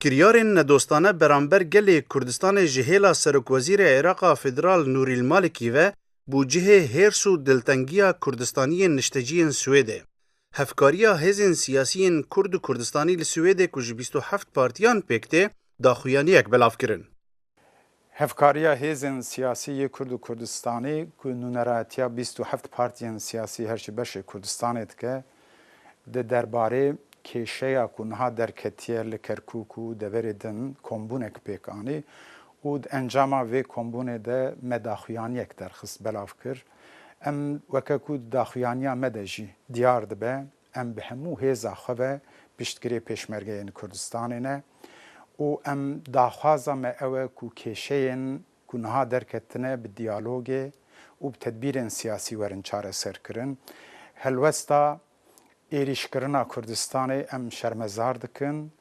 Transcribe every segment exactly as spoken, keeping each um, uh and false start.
Kiryarên nedostane beramber gelê Kurdistanê ji hêla Serokwezîrê Iraqa Federal Nûrîl Malikî ve bû cihê hêrs û diltengiya Kurdistaniyên nişteciyên Swêdê. Hevkariya hêzên siyasiyên Kurd û Kurdistanî li Swêdê ku ji bîst û heft partiyan pêk tê, daxuyaniyek belav kirin. Hevkariya hêzên siyasî yê Kurd û Kurdistanî ku nûnerayetiya bîst û heft partiyên siyasî her ji beşê Kurdistanê dike, di derbarê kêşeya ku niha derketiye li Kerkûk û deverê din kombûnek pêk anî û di encama vê kombûnê de me daxuyaniyek derxist, belav kir. Em weke ku di daxuyaniya me de jî diyar dibe, em bi hemû hêza xwe ve piştgirê pêşmergeyên Kurdistanê ne û em daxwaza me ew e ku kêşeyên ku niha derketine bi diyalogê û bi tedbîrên siyasî werin çareserkirin. Helwesta êrîşkirina Kurdistanê em şermezar dikin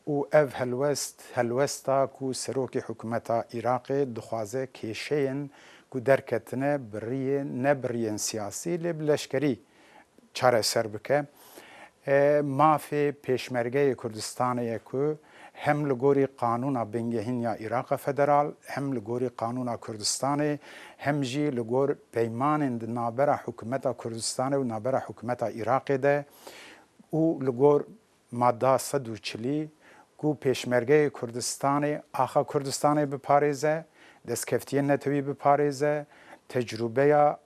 û ev helwest, helwesta ku serokê hikûmeta Iraqê dixwaze kêşeyên ku derketine bi riyê, ne bi riyên siyasî, lê bi leşkerî çareser bike. E, mafê pêşmergeyê Kurdistanê ye ku hem li gorî qanûna bingehîn ya Îraqa Federal, hem li gorî qanûna Kurdistanê, hem jî li gor peymanên di navbera hikûmeta Kurdistanê û navbera hikûmeta Iraqê de û li gor madda sed û çilî ku pêşmergeyê Kurdistanê axa Kurdistanê biparêze, destkeftiyên netewî biparêze, tecrûbeya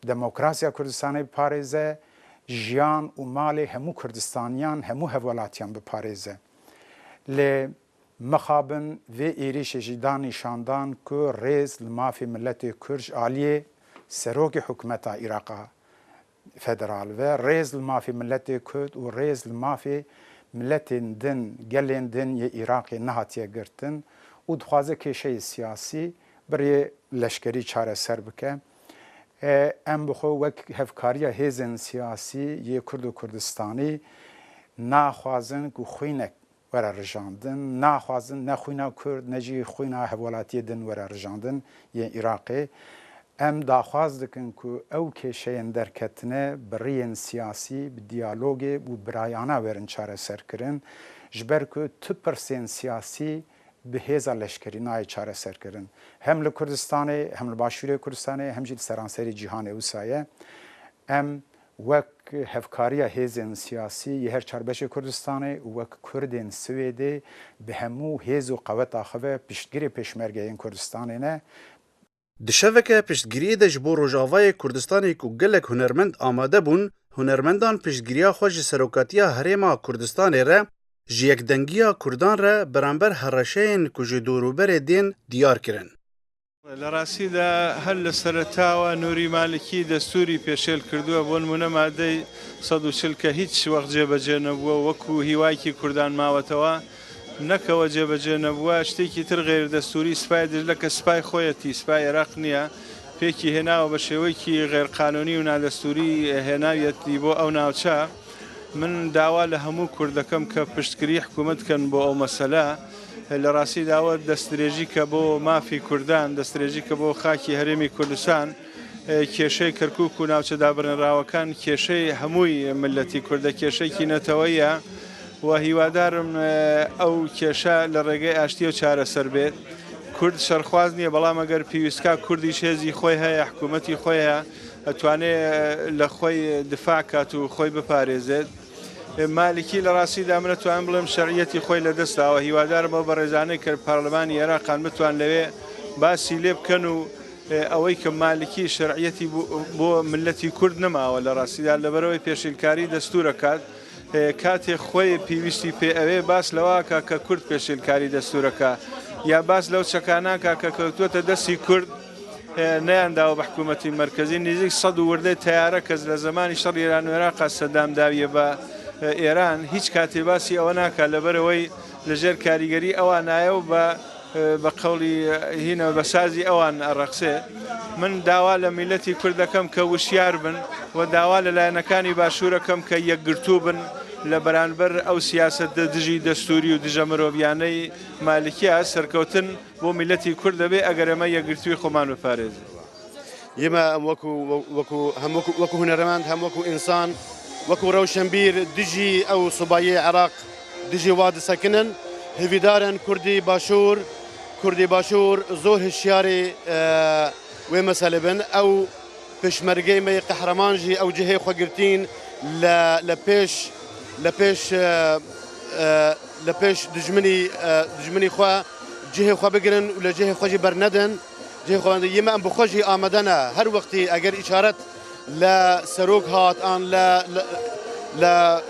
demokrasiya Kurdistanê biparêze, jiyan û malê hemû Kurdistaniyan, hemû hevwelatiyan biparêze. Lê mixabin vê êrîşê jî da nîşandan ku rêz li mafê miletê Kurd ji aliyê serokê hikûmeta Îraqa Federal ve, rêz li mafê miletê Kurd û rêz li mafê miletên din, gelên din yê Iraqê nehatiye girtin û dixwaze kêşeyê siyasî bi rê leşkerî çareser bike. E, em bi xwe wek hevkariya hêzên siyasî yê Kurd û Kurdistanî naxwazin ku xwînek were rijandin, naxwazin ne xwîna Kurd ne jî xwîna hevwelatiyê din were rijandin yên Iraqê. Em daxwaz dikin ku ew kêşeyên derketine bi riyên siyasî, bi diyalogê û birayana werin çareserkirin, ji ber ku tu pirsên siyasî bi hêza leşkerî nayê çareserkirin. Hem li Kurdistanê, hem li Başûrê Kurdistanê, hem jî li seranserê cîhanê wisa ye. Em wek hevkariya hêzên siyasî yê her çar beşê Kurdistanê û wek Kurdên Swêdê bi hemû hêz û qeweta xwe ve piştgirê pêşmergeyên Kurdistanê ne. Di şeveke piştgiriyê de ji bo Rojavayê Kurdistanê ku gelek hunermend amade bûn, hunermendan piştgiriya xwe ji Serokatiya Herêma Kurdistanê re, ji yekdengiya Kurdan re beramber hereşeyên ku ji dorûberê dên diyar kirin. لە ڕاستیدا هەر لە سەرەتاوە نوری مالکی دەستوری پێشێل کردووە، بۆ نمونە مادەی سەد و چل کە هیچ وەخت جێبەجێ نەبووە، وەکو هیوایکی کوردان ماوەتەوە، نەکەوە جێبەجێ نەبووە. شتێکی تر غێر دەستوری سپای دژلە کە سپای خۆیەتی، سپای عێراق نییە، پێکی هێناوە بە شێوەیەکی غێرقانونی و نادەستوری هێناویەتی بۆ ئەو ناوچە. من داوا لە هەموو کورد دەکەم کە پشتگری حکوومەت کەن بۆ ئەو مەسەلە. لە ڕاستیداوە دەستدرێژی کە بۆ مافی کوردان، دەستدرێژی کە بۆ خاکی هەرێمی کوردستان، کێشەی کەرکووک و ناوچە دابڕێنراوەکان کێشەی هەمووی ملەتی کوردە، کێشەیەکی نەتەوەیە و هیوادارم ئەو کێشە لە ڕێگەی ئاشتیەوە چارەسەر بێت. کورد شەرخواز نییە، بەڵام ئەگەر پێویستکا کوردیش هێزی خۆی هەیە، حکوومەتی خۆی هەیە، ئەتوانێ لە خۆی دفاع کات و خۆی بپارێزێت. مالکی لە ڕاستیدا من ئەتوانم بڵێم شەرعیەتی خۆی لە دەست داوە. هیوادارم ئەو بەڕێزانەی کە پەرلەمانی عێراقان بتوان لەوێ باسی لێ بکەن و ئەوەی کە مالکی شەرعیەتی بۆ، بۆ ملەتی کورد نەماوە لە ڕاستیدا لەبەرەوەی پێشیلکاری دەستورەکات. کاتێ خۆی پێویستی پێ ئەوێ باس لەواکە کە کورد پێشیلکاری دەستورەکە یا باس لەو چەکاناکە کە کەوتوتە دەستی کورد. نەیانداوە بە حکوومەتی مەرکەزی. نزیک سەد و وردەی تەیارە کەس لە زمانی شەڕ ئێران و عێراقا سەدام داویە بە ئێران، هیچ کاتێ باسی ئەوە ناکات لەبەرەوەی لەژێر کاریگەری ئەوانایە و بە، بە قەوڵی هینە بە سازی ئەوان ئەڕەقسێ. من داوا لە میلەتی کورد دەکەم کە وشیار بن و داوا لە لایەنەکانی باشوورەکەم کە یەکگرتوو بن لە بەرانبەر ئەو سیاسەتە دژی دەستوری و دژە مرۆڤیانەی مالکیە. سەرکەوتن بۆ میلەتی کورد دەبێ ئەگەر ئێمە یەکگرتووی خۆمان بپارێزین. ئێمە ئەم وەکو، وەکو، هەم وەکو، وەکو هونەرمەند، هەم وەکو ئینسان، وەکو ڕەوشەنبیر دژی ئەو سوباییە عێراق دژی وا دەسەکنن. Hêvîdarin Kurdî Başûr, Kurdî Başûr zor hişyarî, e, wê meselê bin. Ew pêşmergeyê me yê qehreman jî ew cihê xwe girtîn le, le pêş, le pêş, e, e, le pêş dijminî, e, dijminî xwe cihê xwe bigirin û le cihê xwe jî bernedin. Cihê xwe bernedin. Yê me em bi xwe jî amade ne. Her wextî eger îşaret le serok hat an le, le, le,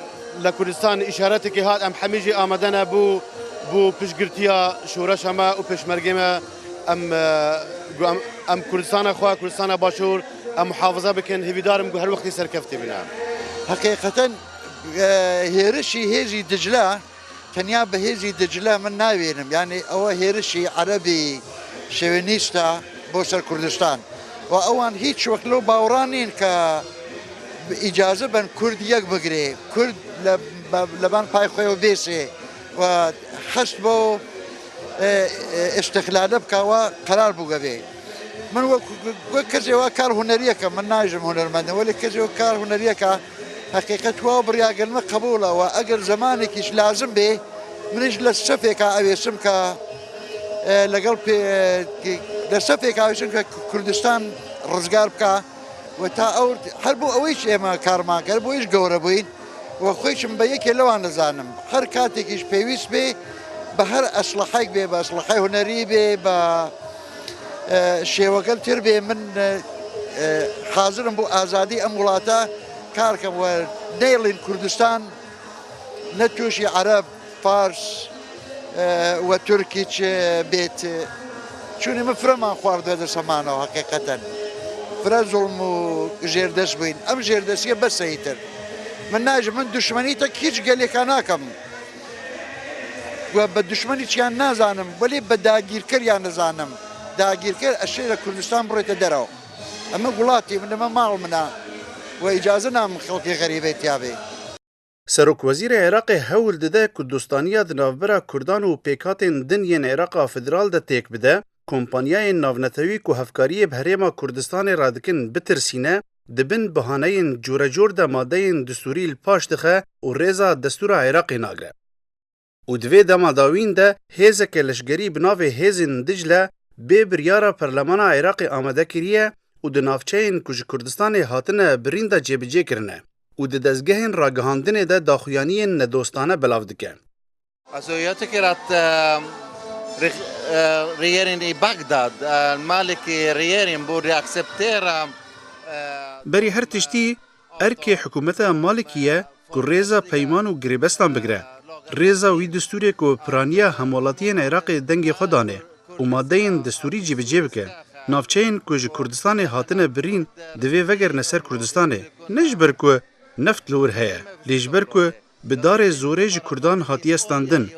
le Kurdistan îşaretekê hat, em hemî jî amade ne bû, bû piştgirtiya şoreşa me û pêşmergê me. Em, e, gu-, em, em Kurdistana xwe, Kurdistana Başûr, em muhafaza bikin. Hêvîdar im ku her wextî serkeftî bine. Heqîqeten, e, hêrişî hêzî Dicle tenya bi hêzî Dicle min nabînim. Yanî ew hêrişî erebî şovenîst e bo ser Kurdistan. Û ewan hîç wext lo baweran nîn ke îcaze ben Kurd yek bigirê. Kurd le, le ban pay xwe û bêsê û hest bo, e, e, îstîqlale bika we qerar bû gevê. Min wek, wek kesê we kar huneriyeke, min nayêjim hunermend im, welê kesê we kar huneriyeke heqîqet wa û biryagel me qebûl e. Û eger zemanekî ji lazim bê, min ji le sefêka avêsim ke, e, legel pê, e, ki, le sefêka avêsim ke Kurdistan rizgar bika. Û ta ew, her bo ew îş ême kar ma kir, bo îş gewre bûyîn. Û xwe îş min be yekê lewan nizanim. Her katekî ji pêwîst bê, bi her eslehek bê, bi eslehey hunerî bê, bi, e, şêwegel tir bê, min, e, e, hazir im bo azadî em wilata kar kim we nêlîn Kurdistan, ne tûşî Ereb, Fars, e, we Tirkî çi bêt. Çûnî min fireman xward vê desemano heqîqeten. Fire zulm û jêrdest bûyîn. Em jêrdestiye bes seyîtir. Min nayêjim, min duşmenîtek hîç gelêka nakim. We bi duşmenî çiyan nazanim, welê bi dagîrkeriyan nizanim. Dagîrker ez şêre Kurdistan birête derew. Em ê welatî min, me mal min e. We îcaze namin xelkê xerîbê tiya bê. Serokwezîrê Iraqê hewl dide ku dostaniya di navbera Kurdan û pêkhatên din yên Iraqa Federal de têk bide, kompanyayên navnetewî ku hevkariyê bi Herêma Kurdistanê re dikin bitirsîne, di bin bihaneyên curecor de madeyên distûrî li paş dixe û rêza destûra Iraqê nagre. Û di vê dema dawîn de hêzeke leşgerî bi navê Hêzên Dicle bê biryara Perlemana Iraqê amade kiriye û di navçeyên ku ji Kurdistanê hatine birîn de cêbicê kirine û di dezgehên ragihandinê de daxuyaniyên nedostane belav dike. Also, jag tycker att, eh, re-, eh, regering i Bagdad, eh, Maliki regering borde acceptera, eh, Berî her tiştî, erkê hikûmeta Malikî ye ku rêza peyman û girêbestan bigire. Rêza wî distûrê ku piraniya hemwelatiyên Iraqê dengê xwe dane û madeyên destûrî cîbicê bike. Navçeyên ku ji Kurdistanê hatine birîn, divê vegerine ser Kurdistanê. Ne ji ber ku neft li wir heye, lê ji ber ku bi darê zorê ji Kurdan hatiye standin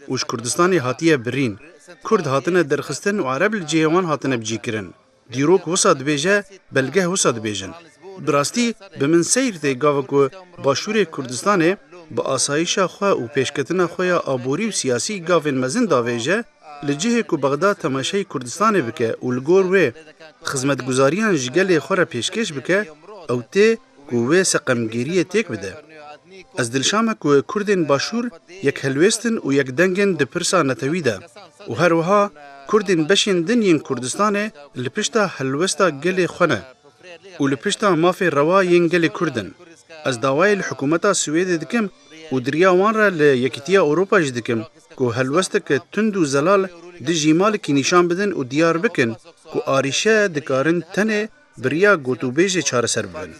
û ji Kurdistanê hatiye birîn. Kurd hatine derxistin û Ereb li cihê wan hatine bicîkirin. Dîrok wisa dibêje, belgeh wisa dibêjin. Bi rastî, bi min seyr tê gava ku Başûrê Kurdistanê bi asayişa xwe û pêşketina xwe ya aborî û siyasî gavên mezin davêje, li cihê ku Bexda temaşeyî Kurdistanê bike û li gor wê xizmetguzariyan ji gelê xwe re pêşkêş bike, ew tê ku wê seqemgiriyê têk bide. Ez dilşa me ku Kurdên Başûr yek helwêst in û yek deng in di pirsa netewî de û her wiha Kurdên beşên din yên Kurdistanê li pişta helwesta gelê xwe ne û li pişta mafê rewa yên gelê Kurd in. Ez dawayê li hikûmeta Swêdê dikim û di riya wan re li Yekîtiya Ewropa jî dikim ku helwestek tund û zelal dijî Malikî nîşan bidin û diyar bikin ku arîşe dikarin tenê bi riya gotûbêjê çareser bibin.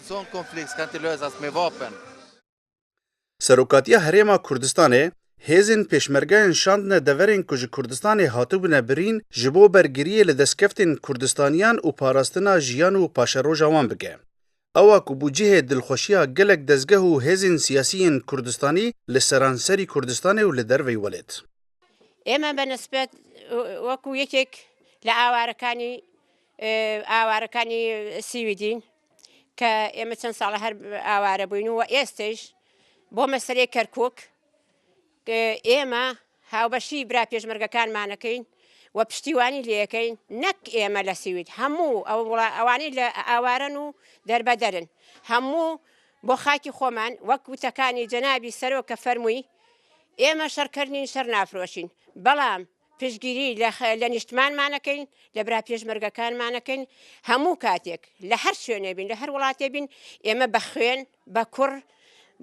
Serokatiya Herêma Kurdistanê hêzên pêşmergeyan şandine deverên ku ji Kurdistanê hatibûne birîn ji bo bergiriyê li destkeftên Kurdistaniyan û parastina jiyan û paşeroja wan bike. Ewa ku bû cihê dilxweşiya gelek dezgeh û hêzên siyasî yên Kurdistanî li seranserî Kurdistanê û li derveyî welêt. ئێمە بە نسبەت وەکو یەکێک لە ئاوارەکانی، ئێ، ئاوارەکانی سیویدین کە ئێمە چەند ساڵە هەر ئاوارە بووین و ئێستەش بۆ مەسەلەی کەرکووک، ئێ، ئێمە هاوبەشی برا پێشمەرگەکانمانەکەین و پشتیوانی لێەکەین، نەک ئێمە لە سیوید، هەموو ئەو وڵا-، ئەوانەی لە ئاوارەن و دەربەدەرن، هەموو بۆ خاکی خۆمان، وەک وتەکانی جەنابی سەرۆکە فەرمووی، ئێمە شەڕکەر نین، شەر نافرۆشین، بەڵام پشتگیری لە خە-، لە نیشتمانمانەکەین، لە برا پێشمەرگەکانمانەکەین. هەموو کاتێک لە هەر شوێنێ بین، لە هەر وڵاتێ بین، ئێمە بە خوێن، بە کوڕ،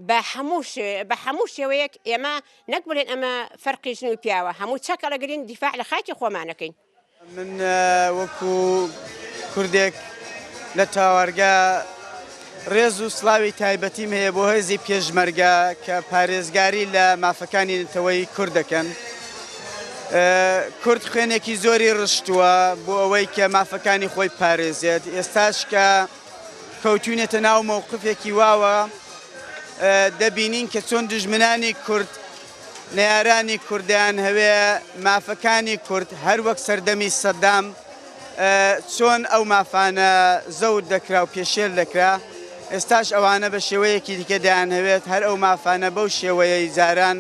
بە هەموو شێ-، بە هەموو شێوەیەک ئێمە نەک بڵێن ئەمە فەرقی ژن و پیاوە، هەموو چەکەڵەگرین، دیفاع لە خاکی خۆمانەکەین. من، ئە، وەکو کوردێک لە تاوارگە ڕێز و سڵاوی تایبەتیم هەیە بۆ هێزی پێشمەرگە کە پارێزگاری لە مافەکانی نەتەوەی کورد دەکەن. ئە، کورد خوێنێکی زۆری ڕشتووە بۆ ئەوەی کە مافەکانی خۆی پارێزێت. ئێستاش کە کەوتوینێتە ناو مەوقفێکی واوە، ئە، دەبینین کە چۆن دژمنانی کورد، نەیارانی کورد دەیان هەوێ مافەکانی کورد هەر وەک سەردەمی سەدام، ئە، چۆن ئەو مافانە زەوت دەکرا و پێشێل دەکرا، ئێستاش ئەوانە بە شێوەیەکی دیکە دەیان هەوێت هەر ئەو مافانە بەو شێوەیەی جاران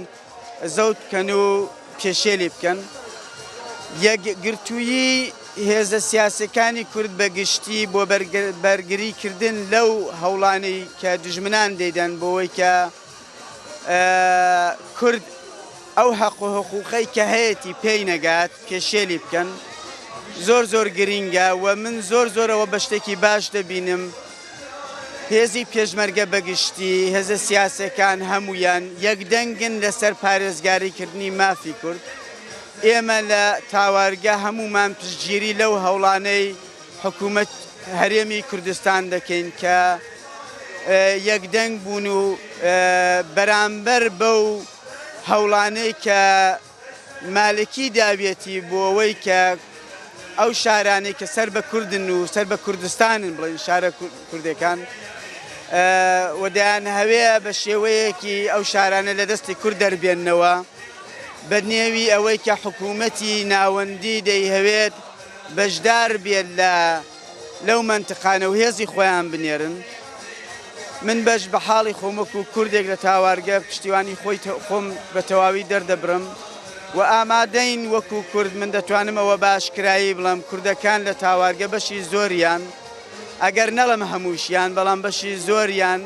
زەوت بکەن و پێشێلی بکەن. یەکگرتوویی هێزە سیاسیەکانی کورد بە گشتی بۆ بەرگ-، بەرگریکردن لەو هەوڵانەی کە دژمنان دەیدەن بۆ ئەوەی کە، ئە، کورد ئەو حەق و حقوقەی کە هەیەی پێی نەگات پێشێلی بکەن، زۆر زۆر گرینگە و من زۆر زۆر ئەوە بە شتێکی باش دەبینم. هێزی پێشمەرگە بەگشتی، هێزە سیاسیەکان هەمویان یەکدەنگن لەسەر پارێزگاریکردنی مافی کورد. ئێمە لە تاوارگە هەمومان پشتگیری لەو هەوڵانەی حکوومەت هەرێمی کوردستان دەکەین کە، ئە، یەکدەنگ بوون و، ئە، بەرامبەر بەو هەوڵانەی کە مالکی داویەتی بۆ ئەوەی کە ئەو شارانەی کە سەر بە کوردن و سەر بە کوردستانن، بڵێن شارە کو-، کوردەکان، ئە، و دەیان هەوێ بە شێوەیەکی ئەو شارانە لە دەستی کورد دەربێننەوە، بە نێوی ئەوەی کە حکوومەتی ناوەندی دەیهەوێت بەشدار بێت لە، لەو مەنتقانە و هێزی خۆیان بنێرن. من بەش بە حاڵی خۆم وەکو کوردێک لە تاوارگە پشتیوانی خۆی تە-، خۆم بە تەواوی دەردەبرم و ئامادەین وەکو کورد. من دەتوانم ئەوە بە ئاشکرایی بڵێم، کوردەکان لە تاوارگە بەشی زۆریان، ئەگەر نەڵێم هەمووشیان، بەڵام بەشی زۆریان،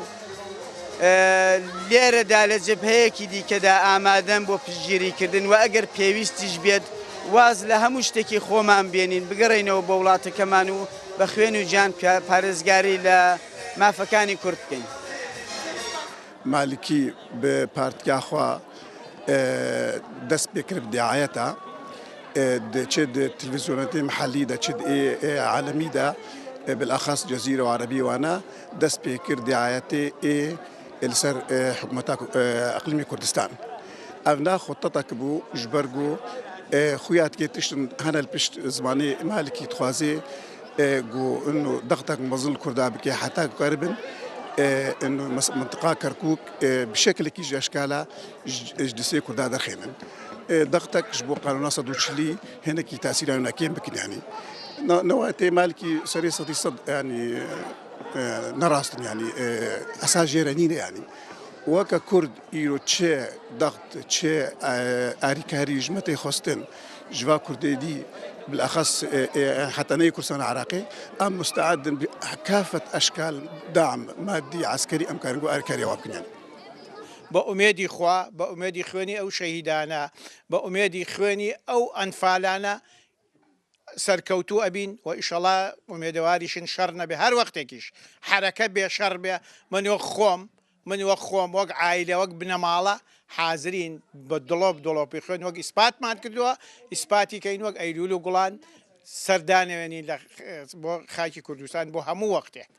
ئە، لێرەدا لە جبهەیەکی دیکەدا ئامادەن بۆ پشتگیریکردن و ئەگەر پێویستیش بێت واز لە هەموو شتێکی خۆمان بێنین، بگەڕێینەوە بۆ وڵاتەکەمان و بە خوێن و گیان پیا-، پارێزگاری لە مافەکانی کورد بکەین. مالکی bi partiya xwe, e, dest pê kir bi diayeta, e, di çi di televîzyonatê mihellî de, çi di ê, ê alemî de, e, bilexas Cezîre û Erebî wana dest pê kir diayetê ê, ê li ser, e, hikûmeta Ku-, e, Eqlîmê Kurdistan. Ev ne xuttetek bû ji ber ku, e, xuya dikê tiştin hene li pişt zimanê Malikî dixwazê, e, ku ino dextek mezin li Kurda bike heta ku karibin, e, ino mes-, mintiqa Kerkûk, e, bi şekilekî ji eşkala ji, ji distê Kurda derxênin. E, dextek ji bo qanûna sed û çilî hinekî tesîra wina kêm bikin yanî. Na, newetê Malikî serê sedî sed yanî, e, ne rast in yanî, e, esas jê re nîne yanî. Weke Kurd îro çi dext, çi, e, alîkarî ji me tê xwestin, ji va Kurdê dî, bilexas, e, e, heta neyê Kurdistan Iraqê, em musteed in bi kafet eşkal dam madî, eskerî em karin ku alîkariya wan bikin yanî. بە ئومێدی خوا، بە ئومێدی خوێنی ئەو شەهیدانە، بە ئومێدی خوێنی ئەو ئەنفالانە سەرکەوتوو ئەبین و ئیشەڵا ئومێدەواریشن شەڕ نەبێ. هەر وەختێکیش حرەکە بێ شەڕ بێ، من وەک خۆم، من وەک خۆم، وەک عایلە، وەک بنەماڵە حازرین بە دڵۆپ دڵۆپی خوێن وەک ئیسپاتمان کردووە، ئیسپاتی کەین وەک ئەیلول و گوڵان سەردانەوێنین لە، بۆ خاکی کوردستان بۆ هەموو وەختێک.